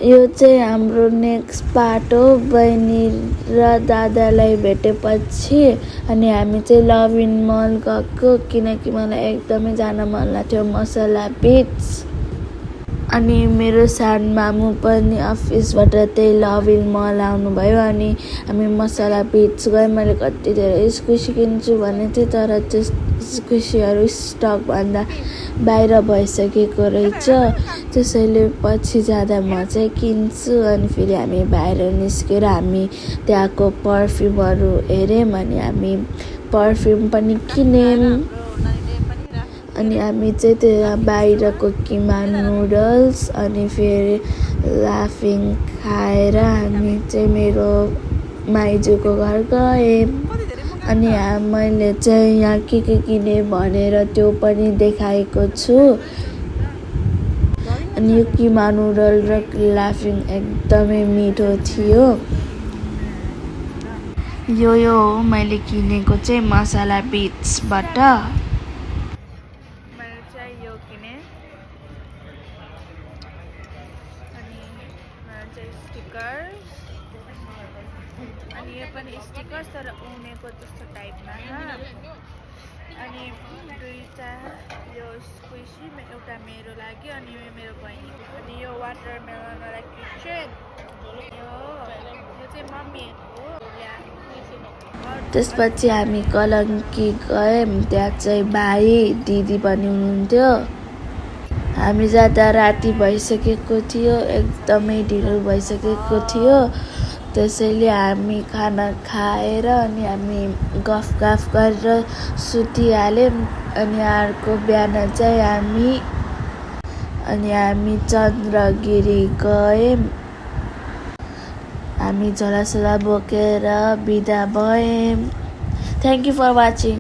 यो चाहिँ हाम्रो नेक्स्ट पार्ट हो बहिनी र दादालाई भेटेपछि। अनि हामी चाहिँ लभिङ मल गएको किनकि मलाई एकदमै जान मन लाग्थ्यो मसला बिट्स। अनि मेरो सानो मामु पनि अफिसबाट त्यही लभिङ मल आउनुभयो अनि हामी मसला बिट्स गयो। मैले कति धेरै स्क्विसी किन्छु भनेको थिएँ तर त्यो स्क्विसीहरू स्टकभन्दा बाहिर भइसकेको रहेछ। त्यसैले पछि जाँदा म चाहिँ किन्छु। अनि फेरि हामी बाहिर निस्केर हामी त्यहाँको पर्फ्युमहरू हेऱ्यौँ अनि हामी पर्फ्युम पनि किन्यौँ। अनि हामी चाहिँ त्यहाँ बाहिरको किमा नुडल्स अनि फेरि लाफिङ खाएर हामी चाहिँ मेरो माइजूको घर गएँ। अनि मैले चाहिँ यहाँ के किनेँ भनेर त्यो पनि देखाएको छु। अनि यो किमा नुडल र लाफिङ एकदमै मिठो थियो। यो हो मैले किनेको चाहिँ मसला बिट्सबाट। मैले चाहिँ यो किनेँ अनि मेरो चाहिँ स्टिकर्स अनि यो पनि स्टिकर्स तर उनेको जस्तो टाइपमा। अनि दुईटा यो स्क्विसी एउटा मेरो लागि अनि मेरो बहिनीको। अनि यो वाटरमेलनवाला किचन यो चाहिँ मम्मीको। त्यसपछि हामी कलङ्की गयौँ। त्यहाँ चाहिँ भाइ दिदी पनि हुनुहुन्थ्यो। हामी जाँदा राति भइसकेको थियो एकदमै ढिलो भइसकेको थियो। त्यसैले हामी खाना खाएर अनि हामी गफ गरेर सुतिहाल्यौँ। अनि अर्को बिहान चाहिँ हामी चन्द्रगिरी गयौँ। हामी झोलासोला बोकेर बिदा भयौँ। Thank you for watching.